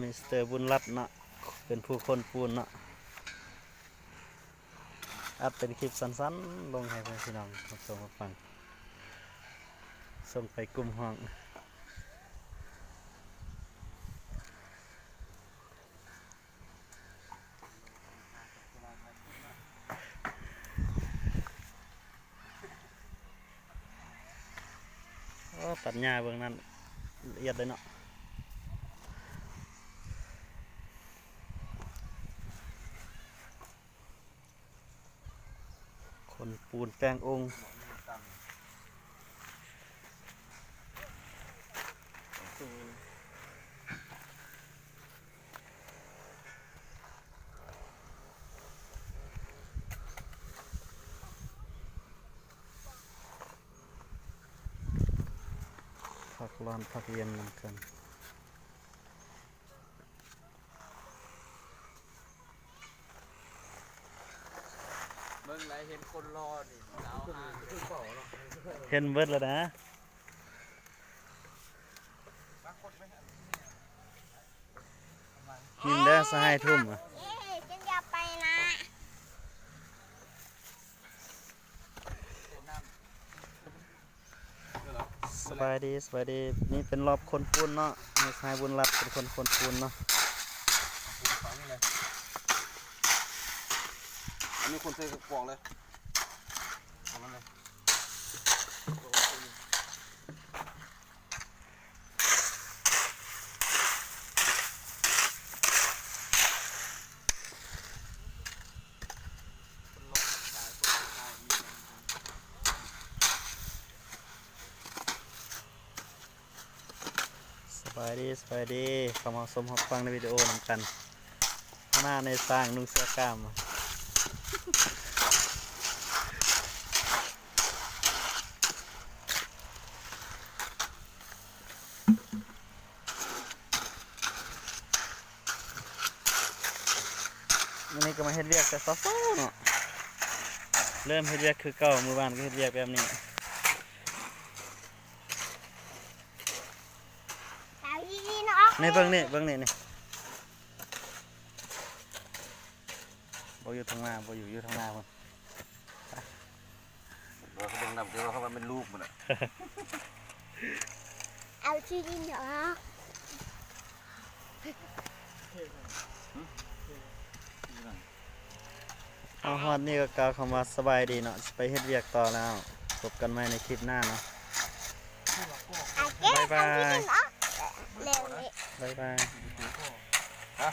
ມິສເຕີບຸນລັດເນາະ ເປັນຜູ້ຄົນປູນເນາະ. ອັດເປັນຄລິບສັ້ນໆ ລົງໃຫ້ພໍ່ແມ່ພີ່ນ້ອງຮັບຊົມຮັບຟັງ ສົ່ງໄປກຸ່ມຫ້ອງ. ໂອ້ ຕັດຫຍ້າເບິ່ງນັ້ນ ລະອຽດເລີຍເນາະ. ຄົນປູນແປງອົງ. ພັກຮ້ອນພັກເຢັນນຳກັນ. ເບິ່ງແລ້ວເຫັນຄົນຫຼໍ່ນີ້ ສາວຫ້າງ ເຫັນເບິດແລ້ວນະ. ຍິນເດີ ສະຫາຍທຸ່ມ. ເອີ ຈັ່ງຢ່າໄປນະ. ສະບາຍດີ ສະບາຍດີ. ນີ້ເປັນລອບຄົນປູນເນາະ ແມ່ຊາຍບຸນລັດເປັນຄົນ ຄົນປູນເນາະ. ອັນນີ້ຄົນໃສ່ກະປອກເລີຍ ເອົາມັນເລີຍ. ສະບາຍດີ ສະບາຍດີ ເຂົ້າມາຊົມຮັບຟັງໃນວິດີໂອນຳກັນ. ຄະນະນາຍຊ່າງນຸ່ງເສື້ອກ້າມ. ມື້ນີ້ກໍມາເຮັດວຽກແຕ່ເຊົ້າໆເນາະ ເລີ່ມເຮັດວຽກຄືເກົ່າ. ມື້ວານກໍເຮັດວຽກແບບນີ້. ນີ້ເບິ່ງນີ້ ເບິ່ງນີ້ ນີ້ ບໍ່ຢູ່ທາງໜ້າ ບໍ່ຢູ່ ຢູ່ທາງໜ້າພຸ້ນ. ເບິ່ງນຳ ເຈົ້າວ່າເຂົາວ່າແມ່ນລູກມັນນະ. ເອົາຂີ້ດິນອອກ. ເອົາ ຮອດນີ້ກໍກ່າວຄຳວ່າສະບາຍດີເນາະ ຊິໄປເຮັດວຽກຕໍ່ແລ້ວ. ພົບກັນໃໝ່ໃນຄລິບໜ້າເນາະ. ບາຍບາຍ. ບາຍບາຍ. ຮະ?